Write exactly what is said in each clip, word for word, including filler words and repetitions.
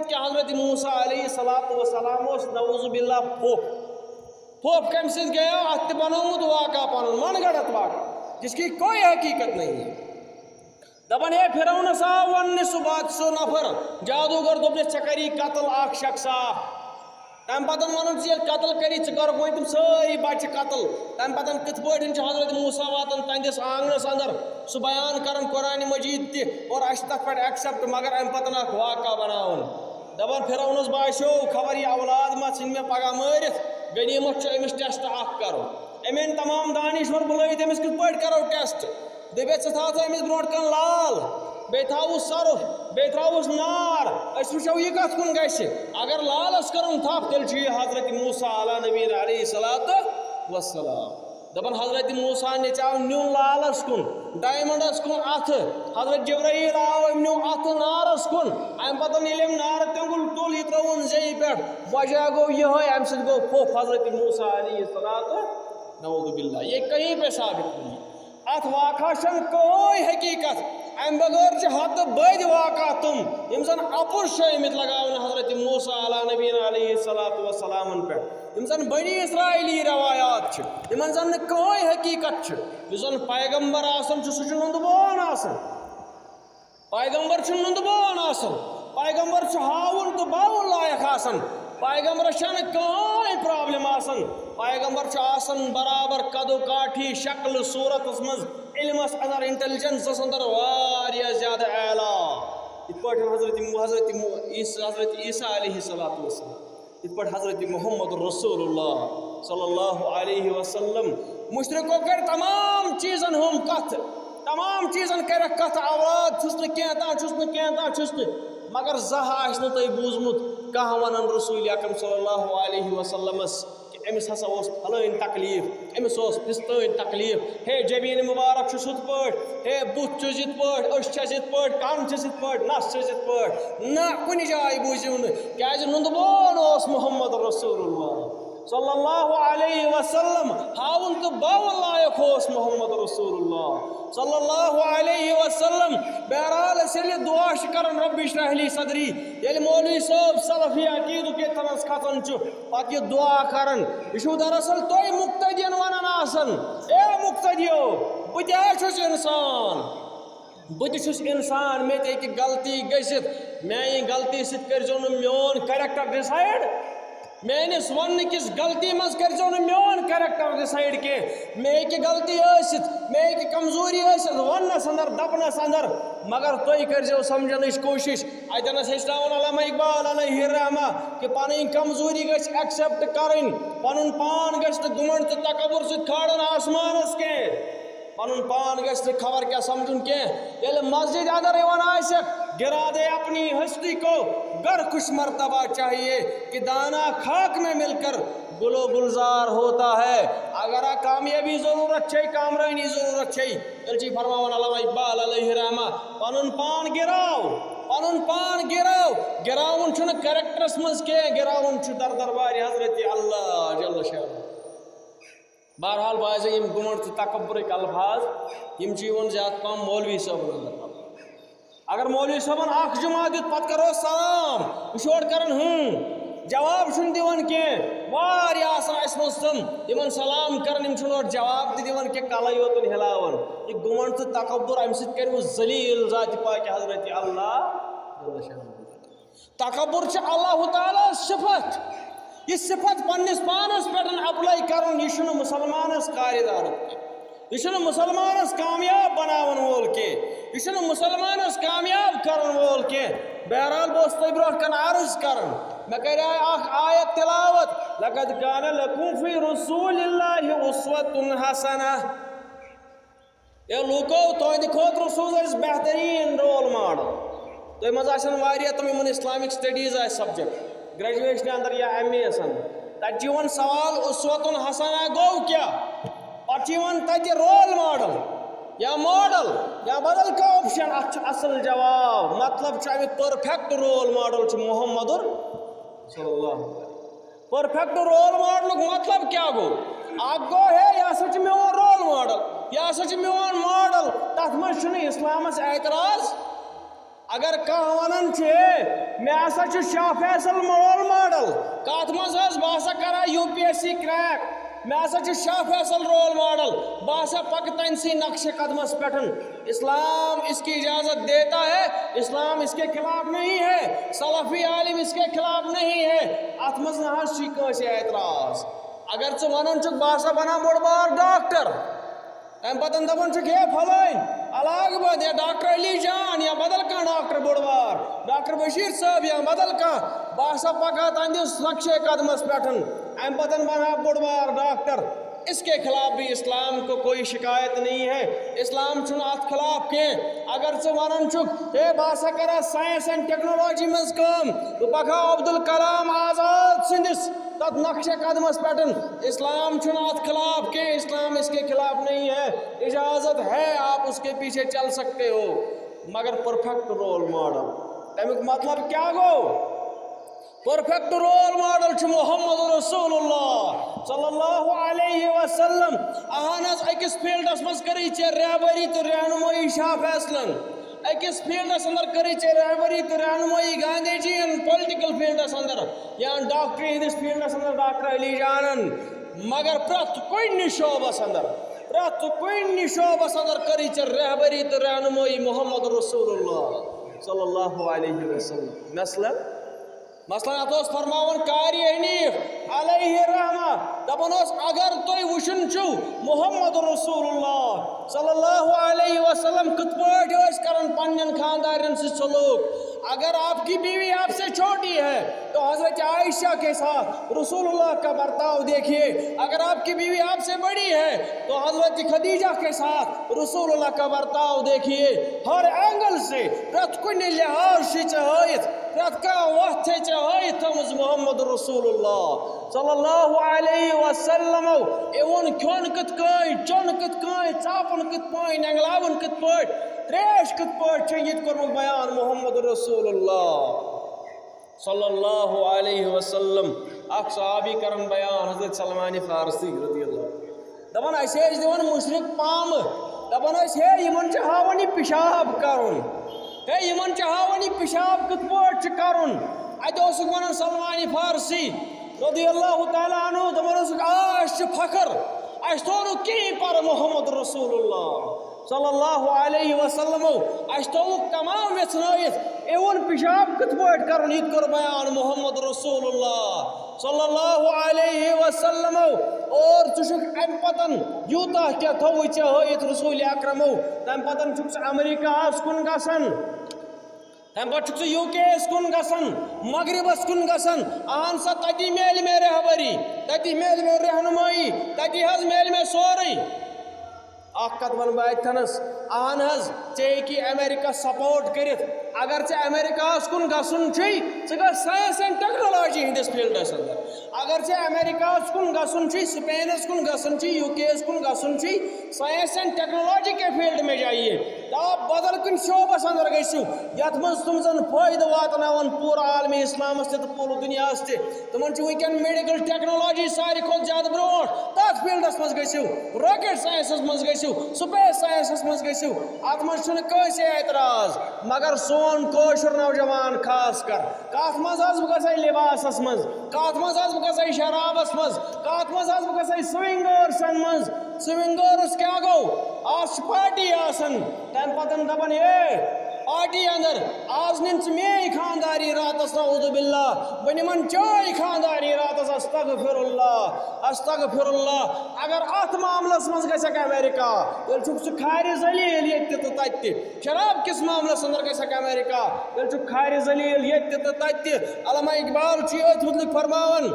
کہ حضرت موسیٰ علیہ الصلوۃ والسلام اوس نعوذ باللہ پھوٚپھ۔ پھوٚپھ کمہِ سۭتۍ گٔیو؟ اتھ تہِ بنوومُت واقعہ پنُن، من گڑت واقعہ، جس کی کوئی حقیقت نہیں ہے۔ دپان، ہے فرعونس آو وننہٕ، سُہ باد سُہ نفر جادوگر، دوٚپنس، ژےٚ کری قتل اکھ شخص اکھ۔ تمہِ پتہٕ ونان، ژٕ ییٚلہِ قتل کری، ژٕ کرکھ وۄنۍ تِم سٲری بچہِ قتل۔ تمہِ پتہٕ کِتھ پٲٹھۍ چھُ حضرت موسیٰ واتان تہنٛدِس آنگنس اندر، سُہ بیان کران قرآن مجید تہِ، اور اسہِ چھُ تتھ پٮ۪ٹھ accept، مگر امہِ پتہٕ اکھ واقعہ بناوُن۔ دپان، فرعونس باسیو، خبر یہِ اولاد ما ژھٕنہِ مےٚ پگاہ مٲرِتھ، غنیمت چھُ أمِس test اکھ کرُن۔ أمۍ أنۍ تمام دانشور بُلٲوِتھ، أمِس کِتھ پٲٹھۍ کرو test؟ دٔپِتھ، ژٕ تھاو ژٕ أمِس برونٛٹھ کَنہِ لال، بیٚیہِ تھاوُس سۄرُپھ، بیٚیہِ ترٛاوُس نار، أسۍ وٕچھو یہِ کَتھ کُن گژھِ۔ اگر لالَس کٔرٕن تھپھ، تیٚلہِ چھُ یہِ حضرت موسیٰ علیٰ نبینا علیہ الصلوۃ والسلام۔ دَپان، حضرت موسیٰ نِژیو نیوٗ لالَس کُن، ڈایمنڈَس کُن اَتھٕ۔ حضرت جبرائیل آو، أمۍ نیوٗ اَتھٕ نارَس کُن۔ اَمہِ پَتہٕ ییٚلہِ أمۍ نارٕ تیوٚنٛگُل تُل، یہِ ترٛووُن زیٚیہِ پٮ۪ٹھ، وجہ گوٚو یِہوٚے، اَمہِ سۭتۍ گوٚو پھوٚپھ حضرت موسیٰ علیہ الصلوۃ، نعوذ باللہ، یہ کہیں پہ ثابت نہیں۔ اتھ واقعہ چھنہٕ کٕہٕنۍ حقیقت۔ امہِ بغٲر چھِ ہتہٕ بٔدۍ واقعہ تِم، یِم زن اپُز چھِ آمٕتۍ لگاونہٕ حضرت موسیٰ علیٰ نبینا علیہ الصلوۃ والسلامن پٮ۪ٹھ، یِم زن بنی اسرائیلی روایات چھِ، یِمن زن نہٕ کٕہٕنۍ حقیقت چھِ۔ یُس زن پیغمبر آسان چھُ، سُہ چھُ نُندٕ بون آسان۔ پیغمبر چھُ نُندٕ بون آسان، پیغمبر چھُ ہاوُن تہٕ باوُن لایق آسان، پیغمبرس چھنہٕ کٕہٕنۍ problem آسان۔ پیغمبر چھُ آسان برابر قد و کاٹھی، شکل صورتس منٛز، علمس اندر، intelligenceس اندر واریاہ زیادٕ اعلیٰ۔ یِتھ پٲٹھۍ حضرت، حضرت عیسیٰ، حضرت عیسیٰ علیہ الصلوۃ والسلام، یِتھ پٲٹھۍ حضرت محمد رسول اللہ صلی اللہ علیہ وسلم، مشرکو کٔر تمام چیٖزن ہُم کتھ، تمام چیٖزن کٔرکھ کتھ، اولاد چھُس نہٕ کینٛہہ تام، چھُس نہٕ کینٛہہ تام، چھُس نہٕ، مگر زانٛہہ آسہِ نہٕ تۄہہِ بوٗزمُت کانٛہہ ونان رسول اکرم صلی اللہ علیہ وسلمس کہِ أمِس ہسا اوس فلٲنۍ تکلیٖف، أمِس اوس فِستٲنۍ تکلیٖف، ہے جبین مبارک چھُس ہُتھ پٲٹھۍ، ہے بُتھ چھُس یِتھ پٲٹھۍ، أچھ چھَس یِتھ پٲٹھۍ، کَن چھِس یِتھ پٲٹھۍ، نَس چھِس یِتھ پٲٹھۍ۔ نہ، کُنہِ جایہِ بوٗزِو نہٕ، کیٛازِ نُندٕ بون اوس محمد رسول اللہ صلی اللہ علیہ وسلم۔ ہاوُن تہٕ باوُن لایق اوس محمد رسول اللہ صلی اللہ علیہ وسلم۔ بہرحال، أسۍ ییٚلہِ دُعا چھِ کران، رب اشرح لی صدری، ییٚلہِ مولوی صٲب سلفی عقیدُک ییٚتھنس کھسان چھُ، پتہٕ یہِ دُعا کران، یہِ چھُو دراصل تُہۍ مقتدین ونان آسان، اے مقتدیو، بہٕ تہِ حظ چھُس انسان، بہٕ تہِ چھُس انسان، مےٚ تہِ ہیٚکہِ غلطی گٔژھِتھ، میانہِ غلطی سۭتۍ کٔرۍزیو نہٕ میون character decide، میٲنِس وننہٕ کِس غلطی منٛز کٔرۍزیو نہٕ میون character decide کینٛہہ، مےٚ ہیٚکہِ غلطی ٲسِتھ، مےٚ ہیٚکہِ کمزوری ٲسِتھ وننس اندر، دپنس اندر، مگر تُہۍ کٔرۍزیو سمجھنٕچ کوٗشش۔ اتٮ۪نس ہیٚچھناوُن علامہ اقبال علیہ الرحمہ کہِ پنٕنۍ کمزوری گژھِ accept کرٕنۍ، پنُن پان گژھِ نہٕ گُمنڈ تہٕ تکبر سۭتۍ کھالُن آسمانس کینٛہہ، پنُن پان گژھِ نہٕ خبر کیٛاہ سمجھُن کینٛہہ۔ ییٚلہِ مسجد اندر یِوان آسٮ۪کھ، گرا دے اپنی ہستی کو، گر کچھ مرتبہ چاہیے کہ دانہ خاک میں مل کر گل و گلزار ہوتا ہے۔ اگر کامیٲبی ضروٗرت چھے، کامرٲنی ضروٗرت چھے، تیٚلہِ چھُے فرماوان علامہ اقبال علیہ الرحمہ، پنُن پان گِراو، پنُن پان گِراو۔ گِراوُن چھُنہٕ characterس منٛز کینٛہہ، گِراوُن چھُ در دربارِ حضرت اللہ جل شانہ۔ بہرحال، بہٕ حظ یِم گُمنڈ تہٕ تکبرٕکۍ الفاظ، یِم چھِ یِوان زیادٕ پَہَم مولوی صٲبَن اندر۔ اگر مولوی صٲبن اکھ جمعہ دیُت، پتہٕ کرو سلام، یہِ چھُ اورٕ کران ہُم، جواب چھُنہٕ دِوان کینٛہہ۔ واریاہ آسان اَسہِ منٛز تِم، یِمن سلام کران، یِم چھِنہٕ اورٕ جواب تہِ دِوان کینٛہہ، کلے یوتن ہلاوان۔ یہِ گُمنڈ تہٕ تکبر، اَمہِ سۭتۍ کروٕ ذلیل ذاتِ پاکِ حضرت اللہ جل شانہ۔ تکبر چھِ اللہ تعالیٰ ہس صفت۔ یہِ صفت پننِس پانس پٮ۪ٹھ apply کرُن، یہِ چھُنہٕ مسلمانس کارِ دارُک کینٛہہ۔ یہِ چھُنہٕ مسلمانس کامیاب بناون وول کینٛہہ۔ یہِ چھُنہٕ مسلمانس کامیاب کرن وول کینٛہہ۔ بہرحال، بہٕ اوسُس تۄہہِ برونٛہہ کنہِ عرض کران، مےٚ کریاے اکھ آیت تلاوت، "لقد کان لکم فی رسول اللہ اسوۃ حسنہ۔" اے لوٗکو، تُہنٛدِ خٲطرٕ سوٗز اَسہِ بہتریٖن role model۔ تۄہہِ منٛز آسن واریاہ تِم، یِمن Islamic studies آسہِ subject، graduation اندر یا M A یس اندر۔ تتہِ چھُ یِوان سوال، اسوۃ حسنہ گوٚو کیٛاہ؟ پتہٕ چھُ یِوان تتہِ role model یا model یا بدل کانٛہہ option۔ اتھ چھُ اصل جواب، مطلب چھُ امیُک perfect role model چھُ محمد صلی اللہ علیہ وسلم۔ Perfect role modelُک مطلب کیٛاہ گوٚو؟ اکھ گوٚو، ہے، یہِ ہسا چھُ میون role model، یہِ ہسا چھُ میون model، تتھ منٛز چھُنہٕ اسلامس اعتراض۔ اگر کانٛہہ ونان چھُ، "ہے، مےٚ ہسا چھُ شاہ فیصل رول ماڈل، کتھ منٛز حظ؟ بہٕ ہسا کرٕ ہا U P S C crack, مےٚ ہسا چھُ شاہ فیصل رول ماڈل، بہٕ ہسا پکہٕ تٔمۍ سٕے نقشہِ قدمس پٮ۪ٹھ۔" اسلام اس کی اجازت دیتا ہے، اسلام اس کے خلاف نہیں ہے، سلفی عالم اس کے خلاف نہیں ہے۔ اتھ منٛز نہ حظ چھُے کٲنٛسہِ اعتراض۔ اگر ژٕ ونان چھُکھ، "بہٕ ہسا بنہٕ ہا بوٚڑ بار ڈاکٹر"، تمہِ پتہٕ دپان چھُکھ، "ہے فلٲنۍ، علاقہٕ بد یا ڈاکٹر علی جان یا بدل کانٛہہ ڈاکٹر بوٚڑ بار، ڈاکٹر بشیر صٲب یا بدل کانٛہہ، بہٕ ہسا پکہٕ ہا تہنٛدِس نقشے قدمس پٮ۪ٹھ، امہِ پتہٕ بنہٕ ہا بوٚڑ بار ڈاکٹر۔" اس کے خلاف بھی اسلام کو کوئی شکایت نہیں ہے۔ اسلام چھُنہٕ اتھ خلاف کینٛہہ۔ اگر ژٕ ونان چھُکھ، "ہے، بہٕ ہسا کرٕ ہا ساینس اینڈ ٹیکنالوجی منٛز کٲم، بہٕ پکہٕ ہا عبدالکلام آزاد سٕنٛدِس تتھ نقشے قدمس پٮ۪ٹھ"، اسلام چھُنہٕ اتھ خلاف کینٛہہ، اسلام اس کے خلاف نہیں ہے، اجازت ہے، آپ اس کے پیچھے چل سکتے ہو، مگر پرفیکٹ رول ماڈل۔ تمیُک مطلب کیٛاہ گوٚو؟ پرفیکٹ رول ماڈل چھُ محمد رسول اللہ صلی اللہ علیہ وسلم۔ اہن حظ، أکِس فیلڈس منٛز کٔرٕے ژےٚ رہبری تہٕ رہنمٲیی شاہ فیصلن، أکِس فیلڈس اندر کٔرٕے ژےٚ رہبری تہٕ رہنمٲیی گاندھی جی یَن پُلٹیکل فیلڈس اندر یا ڈاکٹری ہٕنٛدِس فیلڈس اندر ڈاکٹر علی جانن، مگر پرٛٮ۪تھ کُنہِ شعبس اندر، پرٛٮ۪تھ کُنہِ شعبس اندر کٔرٕے ژےٚ رہبری تہٕ رہنمٲیی محمد رسول اللہ صلی اللہ علیہ وسلم۔ مثلاً، مثلاً اتھ اوس فرماوان قاری حنیف علیہ رحمہ، دپان اوس، اگر تُہۍ وٕچھان چھِو محمد رسول اللہ صلی اللہ علیہ وسلم کِتھ پٲٹھۍ ٲسۍ کران پننٮ۪ن خاندارٮ۪ن سۭتۍ سلوک، اگر آپ کی بیوی آپ سے چھوٹی ہے تو حضرت عائشہ کے ساتھ رسول اللہ کا برتاؤ دیکھیے، اگر آپ کی بیوی آپ سے بڑی ہے تو حضرت خدیجہ کے ساتھ رسول اللہ کا برتاؤ دیکھیے، ہر اینگل سے، پرٛٮ۪تھ کُنہِ لحاظ چھِ ژےٚ ہٲیِتھ، پرٛٮ۪تھ کانٛہہ وَتھ چھے ژےٚ ہٲیِتھ تھٲومٕژ محمد رسول اللہ صلی اللہ علیہ وسلمو۔ اِوُن کھیوٚن کِتھ کٔنۍ، چیوٚن کِتھ کٔنۍ، ژاپُن کِتھ پٲٹھۍ، نٮ۪نٛگلاوُن کِتھ پٲٹھۍ، ترٛیش کِتھ پٲٹھۍ چھِ، یہِ تہِ کوٚرمُت بیان محمد رسول اللہ صلی اللہ علیہ وسلم۔ اکھ صحابی کرن بیان، حضرت سلمان فارسی رضی اللہ عنہ۔ دپان، اسہِ ٲسۍ دِوان مُشرِک پامہٕ، دپان ٲسۍ، ہے، یِمن چھِ ہاوان یہِ پِشاب کرُن، ہے، یِمن چھِ ہاوان یہِ پِشاب کِتھ پٲٹھۍ چھُ کرُن۔ اتہِ اوسُکھ ونان سلمان فارسی رضی اللہ تعالیٰ عنہ، دپان اوسُکھ، آ، اسہِ چھُ فخر، اسہِ تھوٚو نہٕ کِہیٖنۍ پرٕ محمد رسول اللہ صلی اللہ علیہ وسلمو۔ اسہِ تھوٚوُکھ تمام ویژھنٲیِتھ، اِوُن پِشاب کِتھ پٲٹھۍ کرُن، یہِ تہِ کوٚر بیان محمد رسول اللہ صلی اللہ علیہ وسلمو۔ اور ژٕ چھُکھ امہِ پتن یوٗتاہ کینٛہہ تھوٚوُے ژےٚ ہٲیِتھ رسول اکرمو، تمہِ پتن چھُکھ ژٕ امریکہس کُن گژھان، تمہِ پتہٕ چھُکھ ژٕ یوٗ کے یس کُن گژھان، مغربس کُن گژھان، اہن سا، تتی میلہِ مےٚ رہبری، تتی میلہِ مےٚ رہنمٲیی، تتی حظ میلہِ مےٚ سورُے۔ اکھ کتھ ونہٕ بہٕ اتہِ تھنس، اہن حظ، ژےٚ ہیٚکی امریکہ سپورٹ کٔرِتھ۔ اگر ژےٚ امریکہس کُن گژھُن چھُے، ژٕ گژھ ساینس اینڈ ٹیکنالوجی ہٕنٛدِس فیلڈس اندر۔ اگر ژےٚ امریکہس کُن گژھُن چھُے، سپینس کُن گژھُن چھُے، یوٗ کے یس کُن گژھُن چھُے، science and technology K field میں جائیے۔ یا بدل کُنہِ شعبس اندر گٔژھِو، یتھ منٛز تِم زن فٲیدٕ واتناون پوٗرٕ عالمِ اسلامس تہِ تہٕ پوٗرٕ دُنیاہس تہِ۔ تِمن چھُ وٕنکیٚن میڈیکل ٹیکنالوجی ساروی کھۄتہٕ زیادٕ برونٛٹھ، تتھ فیلڈس منٛز گٔژھِو، راکٹ ساینسس منٛز گٔژھِو، سپیس ساینسس منٛز گٔژھِو، اتھ منٛز چھُنہٕ کٲنٛسے اعتراض۔ مگر سون کٲشُر نوجوان خاص کر، کتھ منٛز حظ بہٕ گژھے لباسس منٛز، کتھ منٛز حظ بہٕ گژھے شرابس منٛز، کتھ منٛز حظ بہٕ گژھے سوئنگٲرسن منٛز۔ سوئنگٲرس کیٛاہ گوٚو؟ آز چھِ پارٹی آسان، تمہِ پتہٕ دپان، ہے، پارٹی اندر آز نِن ژٕ میٲنۍ خانداری راتس، نعوذ باللہ، بہٕ نِمن چٲنۍ خانداری راتس، استغفر اللہ، استغفر اللہ۔ اگر اتھ معاملس منٛز گژھکھ امریکہ، تیٚلہِ چھُکھ ژٕ خارِ ذلیل ییٚتہِ تہِ تہٕ تتہِ تہِ۔ شراب کس معاملس اندر گژھکھ امریکہ، تیٚلہِ چھُکھ خارِ ذلیل ییٚتہِ تہِ تہٕ تتہِ تہِ۔ علامہ اقبال چھُ أتھۍ متعلق فرماوان،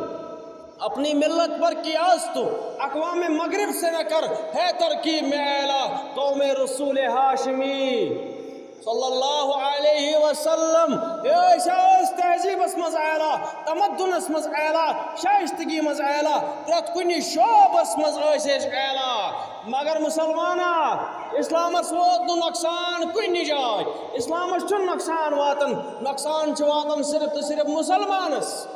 اپنی ملت پر قیاس تو اقوام مغرب سے نہ کر، ہے ترکیب میں اعلیٰ قوم رسول ہاشمی صلی اللہ علیہ وسلم۔ ہے، أسۍ ٲسۍ تہذیٖبس منٛز اعلیٰ، تمدنس منٛز اعلیٰ، شائستگی منٛز اعلیٰ، پرٛٮ۪تھ کُنہِ شعبس منٛز ٲسۍ أسۍ اعلیٰ۔ مگر مسلمانا، اسلامس ووت نہٕ نۄقصان کُنہِ جایہِ۔ اسلامس چھُنہٕ نۄقصان واتان، نۄقصان چھُ واتان صرف تہٕ صرف مسلمانس۔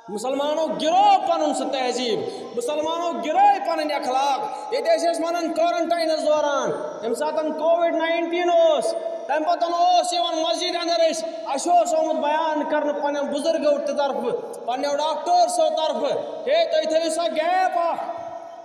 مسلمانو گِرو پنُن سُہ تہذیٖب، مسلمانو گِرٲے پنٕنۍ اخلاق۔ ییٚتہِ ٲسۍ أسۍ ونان کورنٹاینس دوران، ییٚمہِ ساتہٕ کووِڈ ناینٹیٖن اوس، تَمہِ پَتہٕ اوس یِوان مسجد اندر، أسۍ اَسہِ اوس آمُت بیان کرنہٕ پننٮ۪و بُزرگو تہِ طرفہٕ، پننٮ۪و ڈاکٹر صٲب طرفہٕ، ہے، تُہۍ تھٲیِو سا gap اکھ،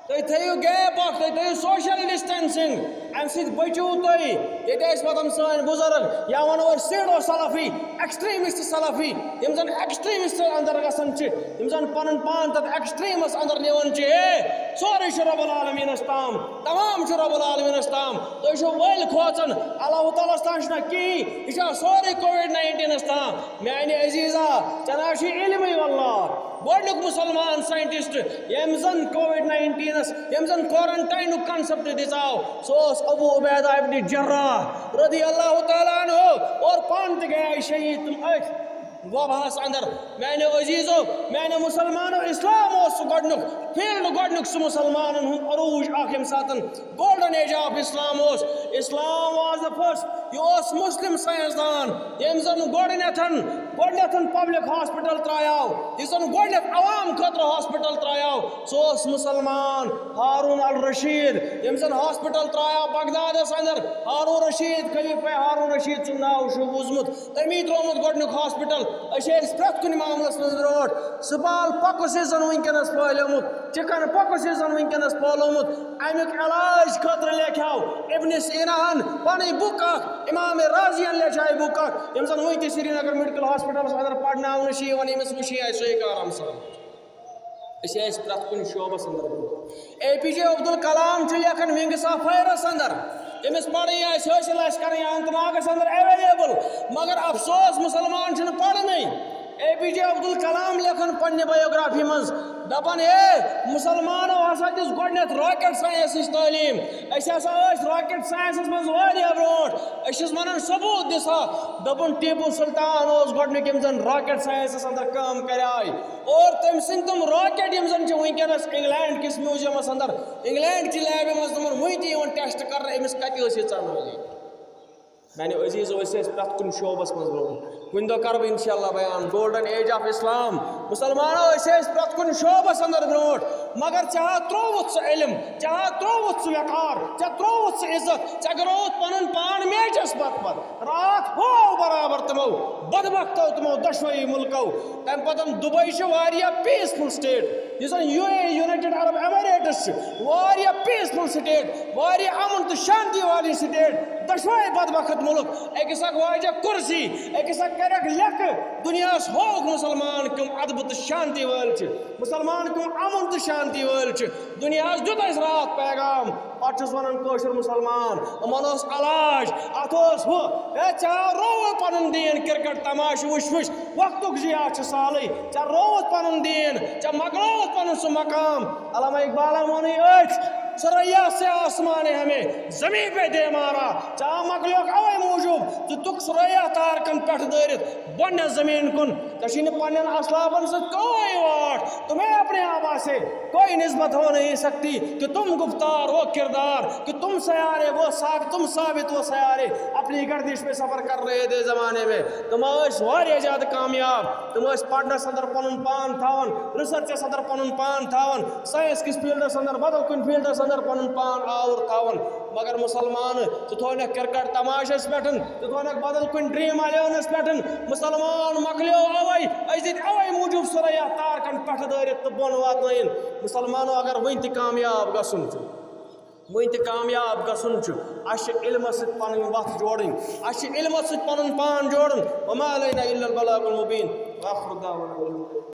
تُہۍ تھٲیِو gap اکھ، تُہۍ تھٲیِو social distancing، اَمہِ سۭتۍ بٔچِو تُہۍ۔ ییٚتہِ ٲسۍ پَتہٕ سٲنۍ بُزرگ، یا وَنو أسۍ pseudo سلفی، extremist سلفی، یِم زَن extremist اندر گژھان چھِ، یِم زَن پَنُن پان تَتھ extremist اندر نِوان چھِ، ہے، سورُے چھُ رب العالمیٖنَس تام، تمام چھُ رب العالمیٖنَس تام۔ تُہۍ چھِو ؤلۍ کھوژان، اللہ تعالیٰ ہَس تام چھُنہ کِہیٖنۍ، یہِ چھا سورُے کووِڈ nineteen تام؟ میانہِ عزیزا، ژےٚ نہ چھُے علمٕے واللہ۔ گۄڈٕنیُک مُسلمان scientist، ییٚمۍ زَن کووِڈ nineteen، ییٚمۍ زَن quarantine concept دِژاو، سُہ اوس ابو عبیدہ ابن جراح رضی اللہ تعالیٰ عنہ، اور پانہٕ تہِ گٔیے شہیٖد تِم أتھۍ وباہَس اندر۔ میانیو عزیزو، میانیو مُسلمانو، اسلام اوس سُہ گۄڈٕنیُک field، گۄڈٕنیُک سُہ مُسلمانن ہُنٛد عروج اکھ، ییٚمہِ ساتہٕ golden age of Islam اوس۔ Islam was the first، یہِ اوس مُسلِم ساینس دان، ییٚمۍ زَن گۄڈٕنیتھن، گۄڈٕنیتھن public hospital ترٛایاو، یُس زَن گۄڈٕنیتھ عوام خٲطرٕ hospital ترٛایاو، سُہ اوس مُسلمان ہارون الرشید، ییٚمۍ زَن hospital ترٛایاو بغدادس اندر۔ ہارون رشید، خلیفہ ہارون رشید سُنٛد ناو چھُ بوٗزمُت، تٔمی ترٛوومُت گۄڈٕنیُک hospital۔ أسۍ ٲسۍ پرٛٮ۪تھ کُنہِ معاملس منٛز برونٛٹھ۔ سُپال pox یُس زَن وٕنکیٚنس پھٲلیومُت، chicken pox یُس زَن وٕنکیٚنس پھٲلومُت، اَمیُک علاج خٲطرٕ لیکھیو ابن سیناہن پنٕنۍ book اکھ، امام رازین لیکھیو book اکھ، یِم زَن وٕنہِ تہِ سرینگر میڈیکل ہاسپٹلس اندر پرناونہٕ چھِ یِوان، ییٚمِس وٕچھِی آسہِ سُہ ہیٚکہِ آرام سان۔ أسۍ ٲسۍ پرٛٮ۪تھ کُنہِ شعبس اندر برونٛٹھ۔ اے پی جے عبدالکلام چھُ لیکھان wings of fire اندر، أمِس پرٕنۍ آسہِ، حٲصِل آسہِ کرٕنۍ اننت ناگس اندر available، مگر افسوس مُسلمان چھُنہٕ پرنٕے۔ اے پی جے عبدالکلام لیکھان پننہِ biography منٛز، دپان، ہے، مُسلمانو ہسا دِژ گۄڈٕنیتھ rocket science ہٕچ تعلیٖم۔ أسۍ ہسا ٲسۍ rocket science منٛز واریاہ برونٛٹھ۔ أسۍ چھِس ونان ثبوت دِ سا۔ دوٚپُن، ٹیپو سلطان اوس گۄڈٕنیُک یِم زن rocket science اندر کٲم کریاے۔ اور تٔمۍ سٕنٛدۍ تِم rocket یِم زن چھِ وٕنکیٚنس انگلینڈ کِس میوزیمس اندر، انگلینڈ چہِ لیبہِ منٛز تِمن وٕنہِ تہِ یِوان test کرنہٕ، أمِس کتہِ ٲس ییٖژاہ knowledge۔ میانیو عزیزو، أسۍ ٲسۍ پرٛٮ۪تھ کُنہِ شعبس منٛز برونٛہہ۔ کُنہِ دۄہ کرٕ بہٕ انشاءاللہ بیان golden age of Islam۔ مُسلمانو، أسۍ ٲسۍ پرٛٮ۪تھ کُنہِ شعبس اندر برونٛٹھ، مگر ژےٚ ہا ترووُتھ سُہ علم، ژےٚ ہا ترووُتھ سُہ وقار، ژےٚ ترووُتھ سُہ عزت، ژےٚ گرووُتھ پنُن پان میچس پتہٕ پتہٕ۔ راتھ ہوو برابر تِمو بدبختو، تِمو دۄشوٕے مُلکو۔ تَمہِ پتہٕ دُبے چھِ واریاہ peaceful state، یُس زَن U A E, United Arab Emirates چھِ، واریاہ peaceful state، واریاہ امن تہٕ شانتی والی state۔ دۄشوے بدبخت مُلک، أکِس اکھ واجہ کُرسی، أکِس اکھ کَرٮ۪کھ لیٚکہٕ۔ دُنیاہَس ہووُکھ مُسلمان کٕم اَدبہٕ تہٕ شانتی وٲلۍ چھِ، مُسلمان کٕم امن تہٕ شانتی وٲلۍ چھِ۔ دُنیاہَس دیُت اَسہِ راتھ پیغام۔ پتہٕ چھُس وَنان کٲشُر مُسلمان، یِمَن اوس علاج، اَتھ اوس ہُہ۔ ہے، ژےٚ رووُے پَنُن دیٖن کرکٹ تماشہٕ وٕچھ وٕچھ، وقتُک ضیاع چھُ سالٕے۔ ژےٚ رووُتھ پَنُن دیٖن، ژےٚ مۄکلووُتھ پَنُن سُہ مقام۔ علامہ اقبالَن ووٚنُے أتھۍ، ثریا سے آسمان ہمیں زمین پہ دے مارا۔ ژےٚ مۄکلیوکھ اَوَے موٗجوٗب، ژٕ تُک ثریا تارکَن پٮ۪ٹھ دٲرِتھ بۄنہٕ زٔمیٖن کُن۔ ژےٚ چھُے نہٕ پننٮ۪ن اسلافن سۭتۍ کٕہٕنۍ واٹھ، تمہیں اپنے آبا سے کوئی نسبت ہو نہیں سکتی کہ تم گفتار، وہ کردار، کہ تم سیارے، وہ ثاب-، تم ثابت، وہ سیارے اپنی گردش پہ سفر کر رہے تھے زمانے میں۔ تم ٲسۍ واریاہ زیادٕ کامیاب، تم ٲسۍ پرنس اندر پنُن پان تھاوان، ریسرچس اندر پنُن پان تھاوان، ساینس کِس فیلڈس اندر، بدل کُنہِ فیلڈس اندر پنُن پان آوُر تھاوان۔ مگر مُسلمان، ژٕ تھوونکھ کرکٹ تماشس پٮ۪ٹھ، ژٕ تھوونکھ بدل کُنہِ ڈریم الیونس پٮ۪ٹھ۔ مُسلمان مۄکلیو اوے، أسۍ دِتۍ اوے موٗجوٗب ثریا تارکن پٮ۪ٹھ دٲرِتھ تہٕ بۄن واتنٲیِن۔ مُسلمانو، اگر وٕنہِ تہِ کامیاب گژھُن چھُ، وٕنہِ تہِ کامیاب گژھُن چھُ، اَسہِ چھِ علمس سۭتۍ پنٕنۍ وتھ جوڑٕنۍ، اَسہِ چھِ علمس سۭتۍ پنُن پان جوڑُن۔ وما علینا الا البلاغ المبین۔ وآخر دعوانا